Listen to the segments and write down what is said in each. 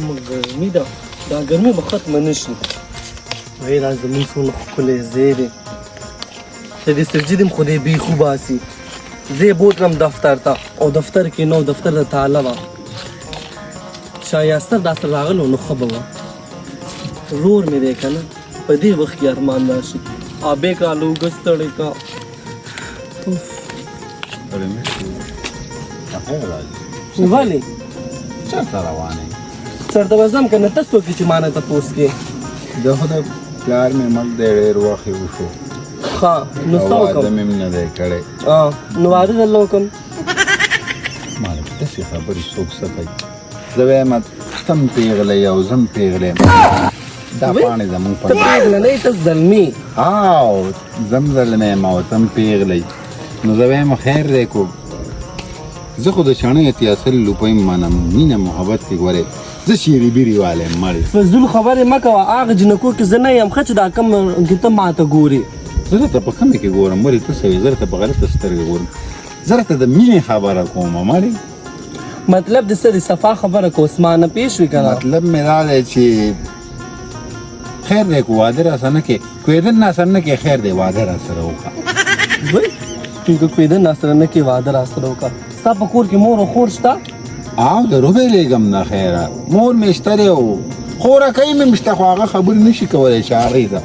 کومه ګرمي ده، دا ګرمي به ختمه نه شي. وی دا زمونږ څونه ښکلی ځای دی. د دې سرجي دې هم خدای بیخ وباسي. زه یې بوتلم دفتر ته او دفتر کې نو دفتر ته تاله وه. شاه یاسر داسې راغلو نو ښه به وه. ورور مې دی که نه، په دې وخت کې ارمان راشي. ابې کاله اوږه ستړی کا. ستړی مه شې. خیر راځي. ولې؟ چېرته روان یې؟ چېرته به ځم که نه، ته څوک یې چې ما نه تپوس کې؟ د خو د پلار مې مړ دی، ډېر وخت یې وشو. ښه نو څه واده وکړم؟ مې هم نه دی کړی. نو واده درله وکړم؟ ما له داسې خبرې څوک څه کوي؟ زه وایم ته هم پېغله یې او زه هم پېغله یم. دا پاڼې زمونږ په ته پېغله نه یې، ته زلمی. او زه هم زلمی یم او ته هم پېغله یې، نو زه وایم خیر دی. کو زه خو د چڼې 80 سل روپۍ منم، مینه محبت کې ګورې زه شیري بیري والی یم مړې. فضول خبرې مه کوه، هغه جینکو کې زه نه یم ښه چې دا کوم کې ته ماته ګورې. زه درته په کومې کې ګورم؟ ولې ته څه وې؟ زه درته په غلطه سترګه ګورم؟ زه درته د مینې خبره کوم مړې. مطلب د څه دی؟ صفا خبره کوه، اوس ما نه پېښ وي که نه؟ مطلب مې دا دی چې خیر دی، کو واده راسره نه کې، کوېدل راسره نه کې، خیر دی واده راسره وکړه. وای که کوېدل راسره نه کې، واده راسره وکړه. ستا په کور کې مور او خور شته؟ او د روبې لېږم نه خیره، مور مې شته دی او خورکۍ مې هم شته، خو هغه خبرې نه شي کولی، چاړۍ ده.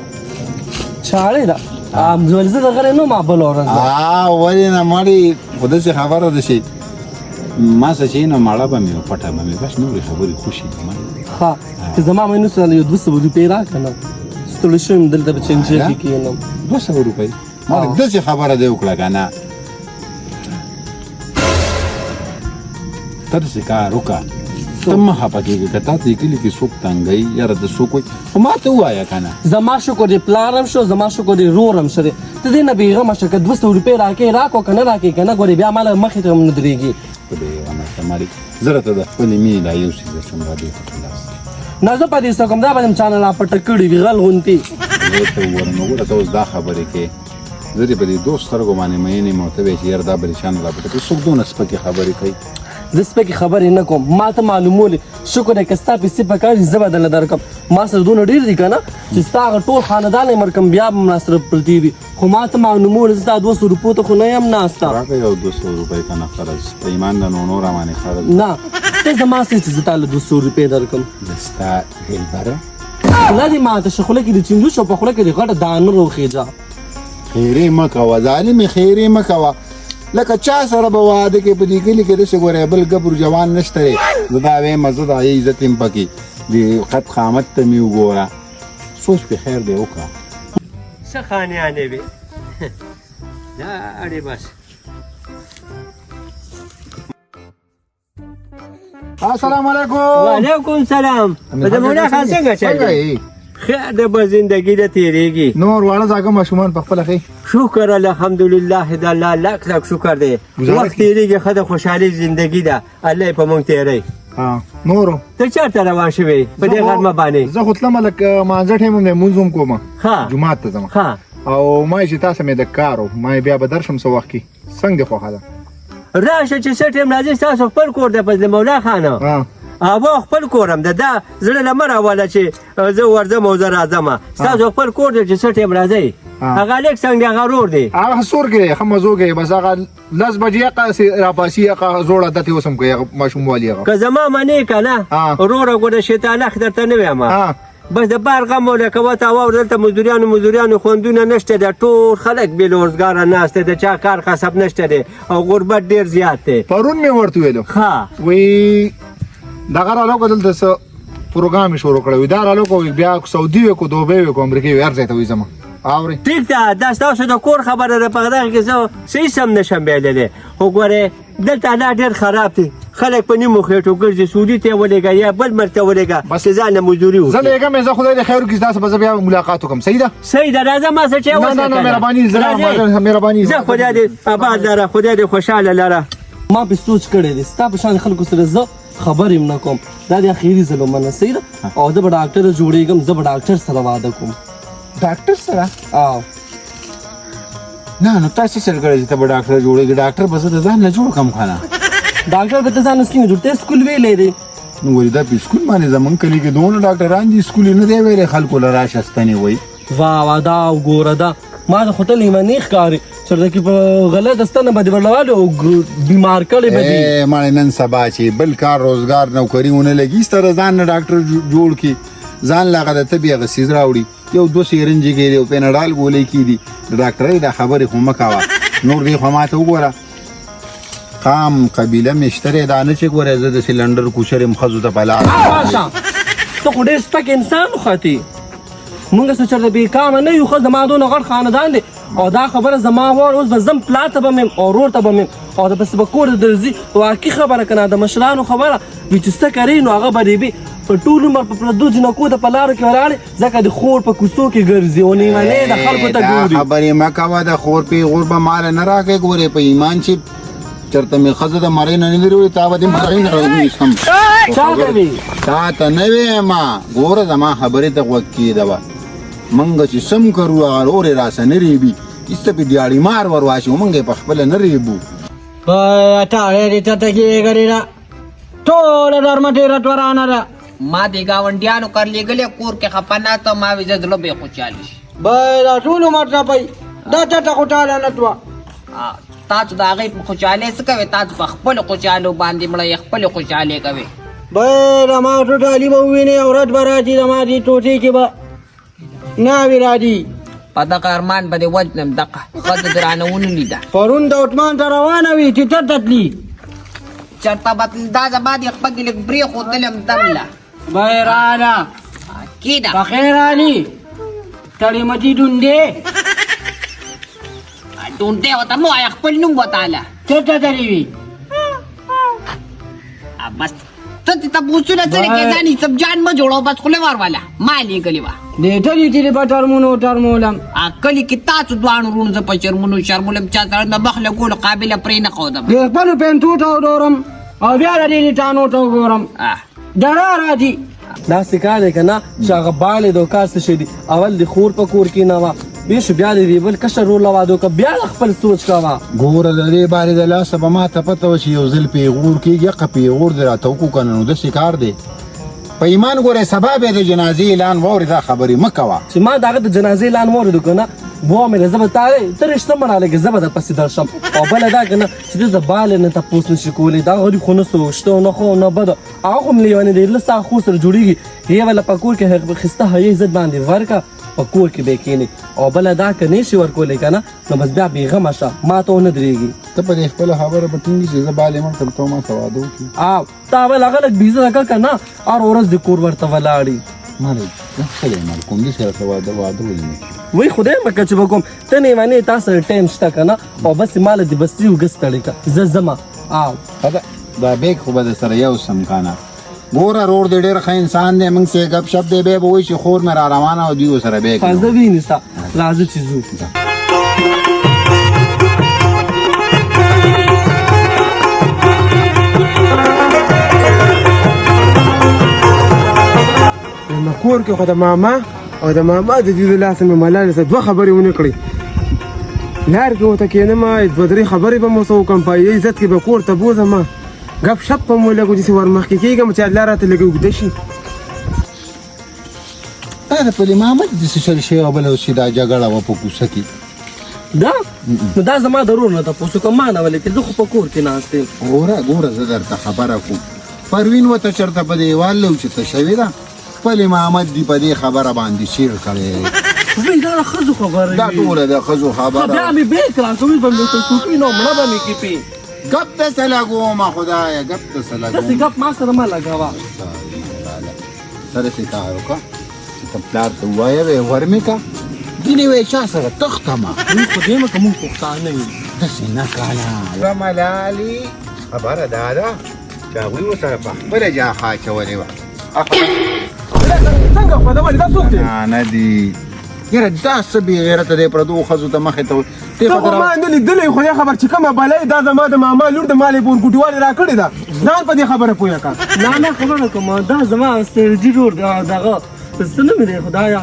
چاړۍ ده؟ ولې زه د غلی نه ما بله ورځ ولې نه مړې، خو داسې خبره ده چې ما څه چې نو مړه به مې او پټه به مې، بس نورې خبرې خوشې دي مړې. ښه که زما مینو سره یو 200 روپۍ راکړه نه، ستړی شوم دلته به چنجې کې کښېنم. 200 روپۍ؟ مړې داسې خبره دې وکړه که نه، ته داسې کار وکړه، ته مه خفه کېږه. که تا ته یې کلي کې څوک تنګوي یاره د څوک وایي، خو ما ته ووایه که نه. زما شکر دی پلار هم شو، زما شکر دی ورور هم شه دی، ته دې نه بېغمه شه. که 200 روپۍ راکې راکړه، که نه راکې که نه ګورې بیا ما له مخې ته هم نه درېږي. ته بېغمه شه مړې، زه راته د خپلې مینې دا یو څیز اچوم را دې ته لاس. نه زه په دې څه کوم، دا به دې چا نه لا پټه کړي وي غل غوندې. زه ته وګورم نو ګوره، ته اوس دا خبرې کوې، زه دې په دې دوو سترګو باندې مین یم او ته وایې چې یاره دا به دې چا نه لا پټه کړي. څوک دونه سپکې خبرې کوي؟ زه سپکې خبرې نه کوم، ما ته معلومولې. شکر دی که ستا پیسې پکار دي زه به درله درکړم، ما سره دونه ډېر دي که نه چې ستا هغه ټول خاندان یې ورکړم بیا به هم راسره پرتې وي، خو ما ته معلومولې زه ستا 200 روپو ته خو نه یم ناسته. راکړه یو 200 روپۍ که نه قرض په ایمان د نو نور راباندې قرض. نه ته زما څه چې زه تا له 200 روپۍ درکړم. زه ستا دلبره. خوله دې ماته شه، خوله کې دې چینجو شه، په خوله کې دې غټه دانه روخېږه. خیرې مه کوه ظالمې، خیرې مه کوه. لکه چا سره به واده کې په دې کلي کې داسې ګورې بل ګبر جوان نشته دی. زه دا وایم زه دا یې عزت یم پکې، دې قد قامت ته مې وګوره، سوچ پې خیر دی وکړه. څه خانیانې وې دا اړې بس. السلام علیکم. وعلیکم سلام. په مولا خان څنګه چل؟ خیر د به زندگی د تیریږي. نور واړه زاګه ماشومان په خپل خې؟ شکر الحمدلله د الله لک لک شکر دی، وخت تیریږي، ښه د خوشحالي زندگی ده، الله یې په مونږ تیری. نورو ته چېرته روان شوې په دې غرمه باندې؟ زه خو تلم لکه مانځه ټایم هم دی، مونځ هم کوم، جومات ته ځم. او ما چې تاسو مې د کار و، ما بیا به درشم څه وخت کې. څنګه دې خوښه ده؟ راشه چې څه ټایم راځي، ستاسو خپل کور دی فضل مولا خان. او خپل کور هم ده، دا زړه له مه راوله چې زه ورځم او زه راځم، ستاسو خپل کور دی چې څه ټایم راځئ. هغه هلک څنګه دی؟ هغه ورور دی؟ هغه سور کې دی، ښه مزو کوي، بس هغه 10 بجې هغه سي راپاسي، هغه زوړ عادت یې اوس هم کوي، هغه ماشوموالي هغه. که زما منې که نه وروره ګوره شیطانخ درته نه وایم، بس د بار غم ولکه کوه تا واوره. دلته مزدوریانو خوندونه نشته دی، ټول خلک بې روزګاره ناست دی، د چا کار کسب نشته دی او غربت ډېر زیات دی. پرون مې ورته ویلو، وی دغه رالوکه دلته څه پروګرام یې شروع کړی وي، دا رالوکه وي بیا سعودي وي کو دوبۍ وي کو امریکې وي، هر ځای ته وي زما. اورې؟ ټیک ده، دا ستاسو د کور خبره ده، په دغه کې زه څه هېڅ هم نه شم بېللی، خو ګورې دلته حالات ډېر خراب دي، خلک په نیمو خېټو ګرځي، سعودي ته یې ولېږه یا بل ملک ته ولېږه چې ځان له مزدوري وکړي. زه لېږم یې، زه خدای دې خیر وکړي، تاسو به زه بیا ملاقات وکړم. صحیح ده؟ صحیح ده، راځه ما سره چای نه نه نه وڅښه. مهرباني، زه مهرباني. زه خدای دې آباد لره، خدای دې خوشحاله لره. ما پې سوچ کړی دی، ستا په شان خلکو سره زه خبرې هم نه کوم، دا د اخري ځل ومنه. صحیح ده؟ او زه به ډاکټر جوړېږم، زه به ډاکټر سره واده کوم. ډاکټر سره؟ نه نو تاسو څه کړی چې ته به ډاکټر جوړېږې؟ ډاکټر به زه د ځان نه جوړ کړم که نه؟ ډاکټر به ته ځان نه څنګه جوړ؟ ته سکول ویلی دی. نو ولې دا په سکول باندې زمونږ کلي کې دونه ډاکټران دي، سکول یې نه دی ویلی، خلکو له راشه ستنې وایي. وا وا دا وګوره، دا ما د خو ته لیونی ښکاري، چېرته کې په غلطه ستنه به دې ورله والي او بیمار کړی به دي. مړی نن سبا چې بل کار روزګار نوکري ونه لګي، ستا د ځان نه ډاکټر جوړ کړي، ځان له هغه د تبې هغه څیز راوړي، یو دوه سیرنجې کېدي او پیناډال ګولۍ کېدي. د ډاکټرۍ دا خبرې خو مه کوه. نور دې خو ما ته وګوره، قام قبیله مې شته دی، دا نه چې ګوره زه د سلنډر کوچر یم ښځو ته په لار. راشه، ته خو ډېر سپک انسان وختې. مونږ څه چېرته بې کامه نه یو، ښه زما دونه غټ خاندان دی. او دا خبره زما ور اوس به ځم پلار ته به مې او ورور ته به مې او د پسې به کور ته درځي. واقعي خبره که نه د مشرانو خبره وي چې څه کوي نو هغه به دې بي په ټول عمر په پردو جینکو ته په لارو کې ولاړې، ځکه د خور په کوڅو کې ګرځي او نیمنې د خلکو ته ګوري. دا خبرې مه کوه، د خور پېغور به ماله نه راکوې. ګورې په ایمان چې چېرته مې ښځه د مرۍ نه نه دي راوړې، تا به دې مرۍ نه راونیسم. چا ته وي؟ تا ته نه وایم. ګوره زما خبرې ته غوږ کېږده، مونږ چې سم کرو هغه ورور یې راسه نه رېبي، هېڅ ته پې دیاړي مار ور واچوو، مونږ یې په خپله نه رېبو. ټاړې دې ته کېږي ده، ټوله درمه ډېره تورانه ده. ما دې ګاونډیانو کر لېږلی، کور کې خفه ناست وم، ما وې زه زړه به یې خوشحاله شي. بای دا ټول عمر ټپئ، دا ټټه خو ټاله نه شوه. تاسو د هغې په خوشحالۍ څه کوئ؟ تاسو په خپلو خوشحالو باندې مړه یې، خپلې خوشحالۍ کوئ. بای د ما ټوټالي به ووینې او رد به راشي، زما دې ټوټې کې به ناوې راځي. په دغه ارمان به دې وژنم، دغه ښځه دې رانه ونه لیده. پرون د عثمان ته روانه وي چې چېرته تلي؟ چېرته به تلل؟ دا زما دې خپګې لږ پرېښودلم دمله. بای راله. کېنه. په خیر رالي. تړې متي ډوندې. ډوندې ورته مه وایه، خپل نوم وتاله. چېرته تللی وي؟ بس ته دې تپوسونه څه نه کوې، ځان یوسف جان مه جوړوه، بس خوله ور واله. ما لېږلې وه. دې تلي چې په ټرمونو ټرمولم. کلي کې تاسو دواړو وروڼو زه په شرمونو شرمولم، چا سره د مخ لګولو قابله پرې نه ښودم. دې خپلو پېنټو ته وګورم او بیا د دې نټانو ته وګورم، ډرا راځي. داسې کار دی که نه چې هغه بالې د کار څه شی دي، اول د خور په کور کې نه وه، بیا شو بیا د دې بل کشر ورور له واده وکړه، بیا د خپل سوچ کوه. ګوره د دې بارې د لاسه به ما ته پته وه چې یو ځل پېغور کېږي، حقه پېغور دې راته وکړو که نه نو داسې کار دی. په ایمان ګوره سبا بیا د جنازې اعلان واورې، دا خبرې مه کوه. چې ما د هغه د جنازې اعلان واورېدو که نه، بوا مې زه به تا ته رښته مه رالېږه، زه به درپسې درشم. او بله دا که نه چې ده د بالې نه تپوس نه شي کولی، دا غریب خو نه څه شته نه ښه نه بده، هغه خو هم لیونی دی، له ستا خور سره جوړېږي. یې وله په کور کې ښایسته حیا عزت باندې ورکړه، په کور کې به یې کښېنې. او بله دا که نه شي ورکولی که نه نو بس بیا بېغمه شه، ما ته ونه درېږي. ته په دې خپله خبره به ټینګ چې زه بالې مړ کړم، ته ما سره واده وکړې. تا بل هغه لږ بېعزته کړه که نه، هره ورځ د کور ورته ولاړې. مړی دا ښه دی، مړ کوم دې سره ته واده ولې نه کوې؟ وایي خدای مه کړه چې به کوم، ته نه یې تا سره ټایم شته که نه، او بس ما له دې بسترې اوږه ستړې کړه، زه ځمه. ښه ده، دا بیګ خو به در سره یو سم که نه. ګوره رور دې ډېر ښه انسان دی، موږ سره ګپ شپ دی، بیا به وایي چې خور مې را روانه او دوی ورسره بیګ ښه، زه وینې ستا، راځه چې ځو. ځه. کور کې خو د ماما او د ماما د دوی د لاسه مې ملالې سره دوه خبرې ونه کړې. لار کې ورته کښېنم، دوه درې خبرې به مو ورسره وکړم، په یو عزت کې به کور ته بوځم، ګپ شپ به مو لګو، داسې ورمخکې کېږم چې لار راته لږه اوږده شي. دا د پلي محمد داسې چل شوی او بله اوس چې دا جګړه وه په کوڅه کې. دا نو دا زما د ورور نه تپوس وکړه، ما نه ولې زه خو په کور کې ناست یم. ګوره ګوره زه درته خبره کوم، پروین ورته چېرته په دیوال له اوچته شوې ده، خپل محمد دی په دې خبره باندې چیر کړی. وی دا د ښځو خبره دا ټوله د ښځو خبره. بیا مې بیک راکوي، به مې ورته څوکۍ نو مړه به مې کړي پې. ګپ ته څه لګومه خدایه، ګپ ته څه لګوم. داسې ګپ ما سره مه لګوه. ته داسې کار وکړه چې ته پلار ته ووایه، وایې ور مې کړه، ځینې وایي چا سره تښتمه. موږ خو دې مه که موږ پښتانه یو. داسې نه کاله. ملالې خبره دا ده چې هغوی ورسره په خپله جاخه اچولې وه. څنګه خو دا ولې دا څوک دی؟ نه دی یاره دا څه بې غیرته دی، پردو ښځو ته مخې ته ته خو ما نه لیدلی، خو دې خبر چې کومه بلا دا زما د ماما لور د مالې په اورګوټیوالې راکړې ده، ځان په دې خبره پوهه کړه. نه نه خبره کوم، دا زما سرجي ورور دی، دغه څه نوم یې دی خدایه؟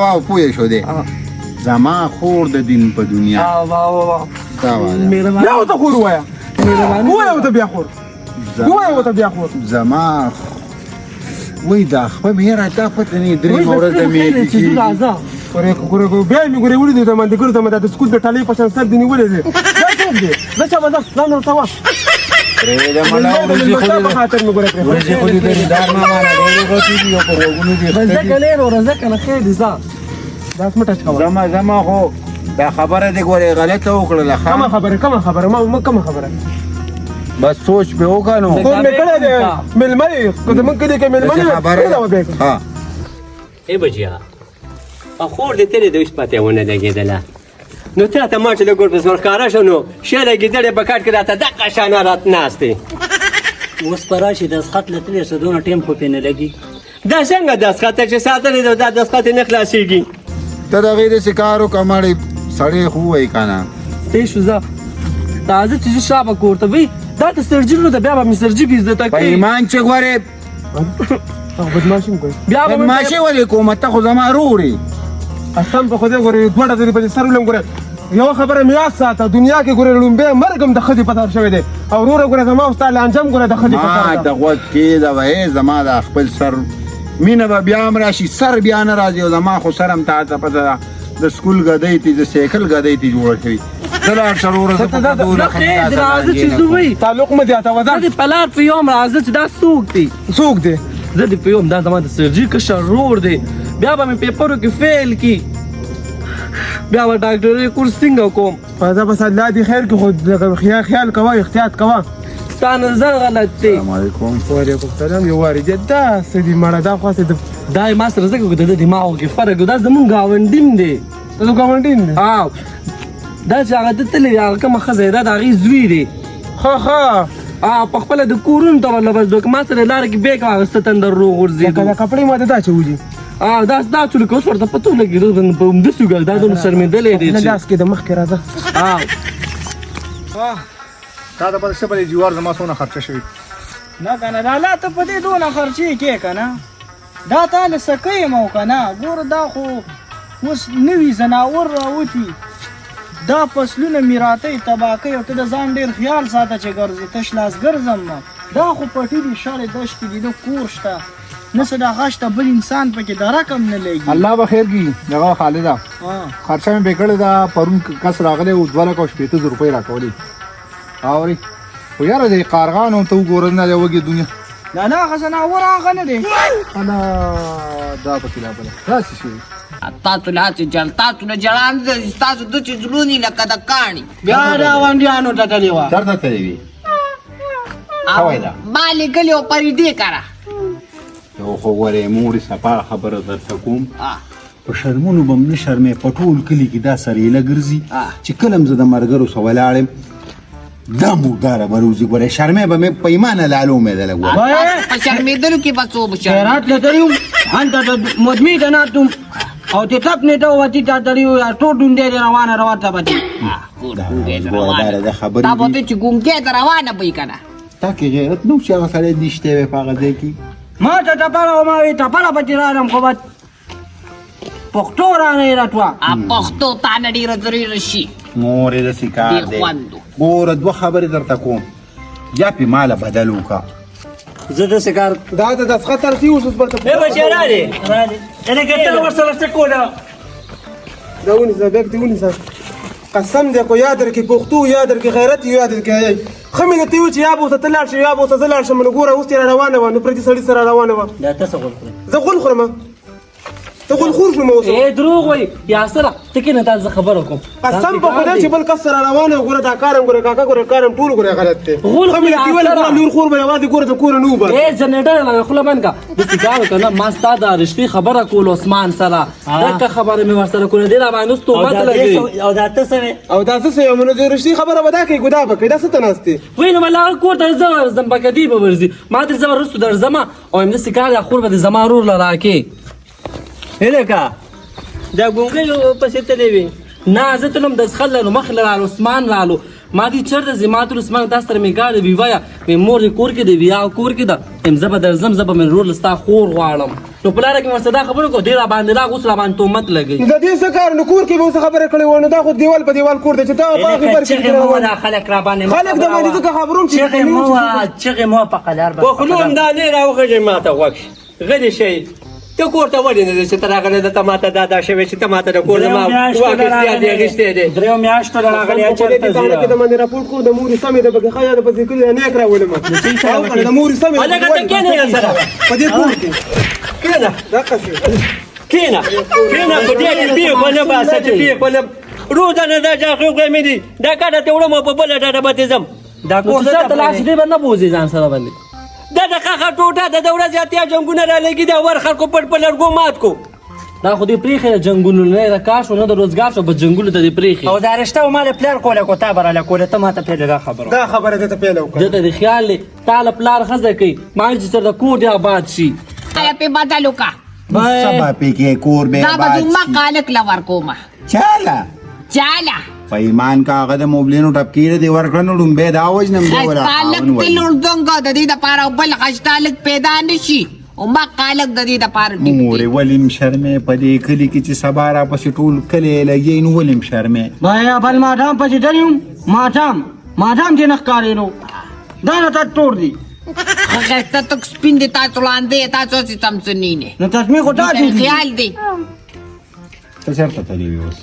واو پوه شو دی، زما خور د دین په دنیا. وا وا وا دا واله. بیا ورته خور ووایه، ووایه ورته بیا خور. ووایه ورته بیا خو زما وای دا خپه مې یاره تا پته نه درې ورځې مې چې زه راځه. ګورې ګورې ګورې بیا مې ګورې ولیدې د مندګرو ته مې د سکول د ټالۍ په شان سر دې نیولی دی. دا څوک دی؟ زه چا به ځه ځان ورته وه. پرېږده ملا ورځې خو د دې په خاطر مې ګورې پرې ورځې خو دې د ریدار ماما نه ډېرې غټې دي او په غوږونو دې بس ښه ځه دي. که نه وروره، ځه که نه، خیر دی ځه. دا څه مه ټچ کوه. زما خو دا خبره دې ګورې غلطه وکړله. ښه کومه خبره؟ کومه خبره؟ ما کومه خبره؟ بس سوچ پې وکړه نو. کور مې کړی دی، مېلمه یې، که زموږ کلي کې مېلمه نه وي څنګه به بیا کوم؟ ها ای بچیا، خور دې تلې د اوس پته ونه لګېدله، نو تا ته ما چې لږ ورپسې ورښکاره شو نو شیله ګیدړې په کټ کې راته دقه شانه رات ناست دی. اوس به راشي، دستخط له تللی څه دونه ټایم خو پرې نه لګي. دا څنګه دستخط چې ساتلی دی، دا دستخط یې نه خلاصېږي. ته د هغې داسې کار وکړه مړی سړی خو ووایي که نه. صحیح شو، ځه راځه چې زه شابه کور ته وي. دا د سرجي ورور ده، بیا به مې سرجي بې عزته په کوي. ایمان چې ګورې هغه بدمعاشي مې کوي. بیا به مې بدمعاشي ولې کومه؟ ته خو زما ورور یې. قسم په خدای ګورې دوه ډزې په دې سر ولم. ګورې یوه خبره مې یاد ساته، دنیا کې ګورې لومبی مرګ هم د ښځې په سر شوی دی. او وروره ګورې زما او ستا لانجه هم ګورې د ښځې په سر ما ده. ته غوږ کېږده وایې، زما د خپل سر مینه به بیا هم راشي، سر بیا نه راځي. او زما خو سر هم تا ته پته ده، د سکول ګدۍ تی، د سایکل ګدۍ تی جوړه شوې. زه لاړ شه وروره، زه په دومره زه خیر دی، راځه چې زه وي. تعلق مه زیاتوه ځه. زه دې پلار په یوم راځه چې دا څوک دی. څوک دی؟ زه دې په یوم، دا زما د سرجي کشر ورور دی. بیا به مې پیپرو کې فیل کی، بیا به ډاکټرۍ کورس څنګه کوم؟ ځه بس الله دې خیر کړي، خو لږ خیال کوه، احتیاط کوه. ستا نظر غلط دی. السلام علیکم. وعلیکم السلام. یو وارې دی دا څه دي مړه، دا خو هسې د دا یې ما سره ځکه د ده دماغو کې فرق دی. دا زمونږ ګاونډیم دی. ته د ګاونډي دی؟ دا چې هغه ده تللی، هغه کومه ښځه ده، د هغې زوی دی. ښه ښه. په خپله د کورونو ته ورله بس دوی ما سره لاره کې بیک واغسته، تندر روغ غورځېدو. لکه د کپړې ماته دا چولي. دا دا چې لکه اوس ورته پته ولګېده، په همداسې وګړه دا دونه شرمېدلی دی نه چې لاس کې د مخکې راځه. تا ته پته شته په دې جوار زما څونه خرچه شوې؟ نه که نه لالا، ته په دې دونه خرچې کې که نه، دا تا له څه کوې مو که نه؟ ګوره دا خو اوس نوي ځناور راوتي، دا فصلونه میراتۍ تباه کوي، او ته د ځان ډېر خیال ساته چې ګرځې، تش لاس ګرځم مه. دا خو پټي دي، شاړې دښتې دي، نه کور شته نه څه دغه شته، بل انسان پکې درک هم نه لګي. الله به خیر کړي. دغه خالده خرچه مې پرې کړې ده، پرون کس راغلی و، 2,60,000 روپۍ راکولې. اورې خو یاره د قارغانو ته وګوره، نه دی وږې دنیا. نه نه، هغه ځناور هغه نه دی. انا دا پکې لا بله داسې شي. تاسو له هسې جل، تاسو له جړان دي، ستاسو داسې زړوني لکه د کاڼي. بیا ګاونډیانو ته تللی وه. چېرته تللی وي؟ څه وایي دا؟ ما لیکلي او پریدې کره. یو خو ګورې مورې صفا خبره درته کوم، په شرمونو به م نه شرمې. په ټول کلي کې دا سریله ګرځي چې کله هم زه د ملګرو سره ولاړ یم، دا مرداره به روځي. ګورې شرمې به مې په ایمانه لالو مې دله ګورې. په شرمېدلو کې به څو وشرمېږي؟ خیرات له تللی وم، هلته د مدمې ته ناست وم او چې ټپ نېټه ووتي تا تللی وو، ټول ډوندی دی روانه روان ته به ځي. ګوره دا خبرې تا به ته چې ګونګی ته روانه به یې که نه؟ تا کې غیرت نه و چې هغه سړی نشتی وی په هغه ځای کې؟ ما ته ټپله وه، ما وی ټپله پکې راغلم، خو بس پښتو رانه یې راتوه. پښتو تا نه ډېره ضروري شي. مورې داسې کار بې دی. خوندو. ګوره دوه خبرې درته کوم، یا پې ماله بدل وکړه. زه داسې کار دا د دستخط ترسي اوس اوس ورته. ای بچیه راغلې، لکه ته ورسره څه کوله؟ دا ونیسه، بیک دې ونیسه. قسم دی کو یاد درکې پښتو، یاد درکې غیرت، یاد درکې ښه مې درته وویل چې یا به ورته ته لاړ شې یا به ورته زه لاړ شم. نو ګوره اوس ترې روانه وه، نو پردي سړي سره روانه وه. دا ته څه غول خورې؟ زه غول خورم؟ ته غول خور شوم اوس. ای دروغ وایي یاسره، ته کښېنه، تا زه خبره کوم. قسم په خدای چې بل کس سره روانه وه. ګوره دا کار هم ګوره کاکا، ګوره کار هم ټول ګوره غلط دی. غول ښه مې درته وویل، یاسره. ګوره لور خور به یوازې ګوره د کوره نه وباسي. ای جنریټر له خوله بند کړه. داسې کار وکړه نه، ما ستا د رشتې خبره کوله عثمان سره، دغه خبره مې ورسره کوله، دې راباندې اوس تهمت لګوي. او دا ته څه وې؟ او دا څه څه یم؟ نو د رشتې خبره به دا کوي، ګدا به کوي، دا څه ته ناست دی؟ وایي نو ملا هغه کور ته زه ورځم، پکې دی به ورځي، ما ترې زه به وروسته درځم. او همداسې کار یا خور به دې زما ورور له راکې. هلکه دا ګونګۍ پسې تللی وي؟ نه زه تلم د څښل له مخ له رالو، عثمان رالو. ما دې چېرته ځې؟ ما ته عثمان تا سره مې کار دی. ویې وایه، مې مور دې کور کې دی؟ ویا کور کې ده. یم زه به درځم، زه به مې ورور له ستا خور غواړم. نو په لاره کې مې ورسره دا خبره وکړه، دی راباندې راغی، اوس راباندې تهمت لګوي. نو د دې څه کار؟ نو کور کې به اوس خبره کړې وه، نو دا خو دیوال په دیوال کور دی چې تا په هغې برخې چغې کې مه وه، روان دا خلک راباندې مه خلک د باندې ځکه خبروم چې چغې مه وه، چغې مه وه په قلار باندې. په خولو هم دا نه راوخېږي ما ته غوږ شي. غلی شئ. ته کور ته ولې نه ځې چې ته راغلی دلته ماته دا دا شوی چې ته ماته د کور زما واک اختیار دې اخیستی دی؟ دریو میاشتو له راغلی په دې چېرته تاڼه کې د ځې؟ باندې راپورټ کوم، د مور سمې د پکې ښه د پسې کلي نیک راولم. او کنه د مور سمې هلکه ته کښېنه یې سره. په دې کور کې کښېنه، دقسې کښېنه، کښېنه. په دې کې پېښ ونه باسه چې پېښ ونه روزانه دا جاخې غوښې دي. دا کډه ته وړم او په بله ډډه به ترې ځم. دا نو کور چې چېرته لاړ شي دی به نه بوځي ځان سره باندې. دا د ښه ټوټه ده، د ورځې 80 جنګونه رالګي، دا ور خلکو پټ په لرګو مات کو. دا خو دې پرېښی د جنګونو نه د کار شو، نه د روزګار شو، بس جنګونو ته دې پرېښی. او دا رشته ما له پلار کوله کو تا به راله کوله، ته ماته پیله دا خبره دا خبره دې ته پیله وکړه. ده ته دې خیال دی تا له پلار ښځه کوي، ما چې چېرته کور دې آباد شي. آیا پې بدل وکړه؟ سبا پې کې کور به دا به آباد زما شي. قالک له ورکومه. چاله؟ چاله؟ په ایمان که هغه د موبلینو ټپکې دې ورکړه نو ړومبی دا وژنم دی ولا خستالک خاوند دی وژنم. لوړدونګه د دې دپاره بل خستالک پیدا نه شي، او ما قالک د دې دپاره ټیک دی. مورې ولې شرمې په دې کلي کې چې سبا راپسې ټول کلی لګي، نو ولې شرمې؟ بیا بل ماښام پسې تللی وم، ماښام ماښام چې نه ښکارېدو، دا نه تا تور دي. ښه ښایسته تک سپین دی، تاسو وړاندې تاسو هسې څمڅني نه. نو چشمې خو تاسو دي. خیال دی. ته چېرته تللی وې اوس؟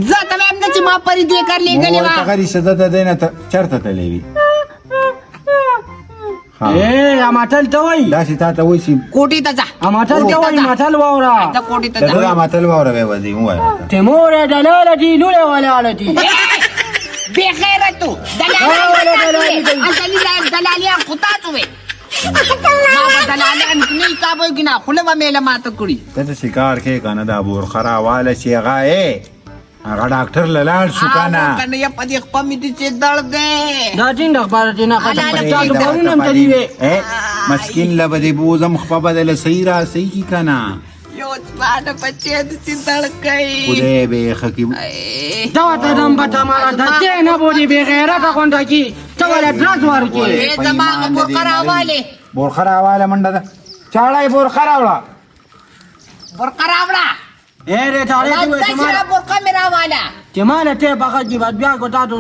زه ته وایم نه چې ما پرې دې کار لېږلې مور وه. ته غري سزا ده دی نه، ته چېرته تللی وې؟ ای اماتل ته وایي. داسې تا ته وایي چې کوټې ته ځه. اماتل ته وایي، متل واوره. ته کوټې ته د ځه. ده متل واوره به وځي ووایه ورته. چې مور یې دلاله دي، لوړه ولاړه دي. بې غیرتو دلالیان، دلالیان خو تاسو وې. ما به دلالیان کې نه حسابوي که نه، خوله به مې له ماته کړي. ته داسې کار کوې که نه، دا بورخه راواله چې هغه هغه ډاکټر له لاړ شو که نه. که نه په دې خپه مې داسې درد دی. دا ټینګه خبره چې نه ختم تاسو پرون هم تللي وې. مسکین له به دې بوځم، خپه به دې له صحیح را صحیح کړي که نه. یو ځوانه بچی داسې درد کوي. خدای به یې ښه کړي. دا ورته دم به تماره د دې نه بولي، بې غیرته غونډه کي ته ولې درز ورکې؟ زما هغه بورقه راوالې. بورقه راواله، منډه ده چاړه یې بورقه راوړه. بورقه راوړه. ای دې چاړې دې وایي چې ما بورقه مې راواله. چې ما له ټیپ پخه کړي، بس بیا کو تاسو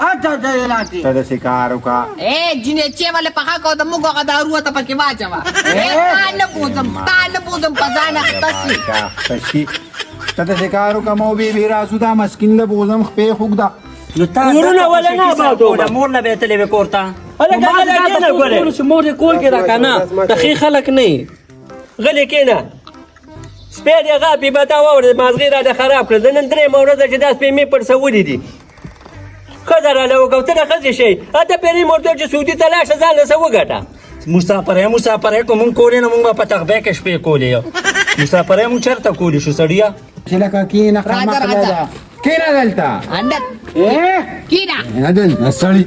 هرڅه ته یې لاړ شي. ته داسې کار وکړه. ای جینۍ چې ولې پخه کړه، د موږ هغه دارو ته پکې واچوه. تا نه بوځم، تا نه بوځم، په ځان اخته شي. اخته شي. ته داسې کار وکړه، مو بې راځو دا مسکین له بوځم، خپې خوږ ده. نو تا کورونه ولې نه آبادومه؟ مور له به یې تللی وې کور ته. هلکه غلی کښېنه ګورې. چې مور دې کور کې ده که نه، د ښې خلک نه یې. غلی کښېنه. سپی دې غاپي به تا واورېد، مازغې راله خراب کړل. زه نن درېیمه ورځ ده چې دا سپی مې پړسولي دي. ښځه راله وکړه، ته د ښځې شی. اته پېرۍ مې ورته وویل چې سعودي ته لاړ شه، ځان له څه وګټه. مسافرۍ مسافرۍ کو مونږ کولې نه، مونږ به په تغبې کې شپې کولې. مسافرۍ مونږ چېرته کولی شو سړیه؟ چې لکه کښېنه، راځه، خامخا راځه. ده. کښېنه دلته. کښېنه. کښېنه دلته سړي.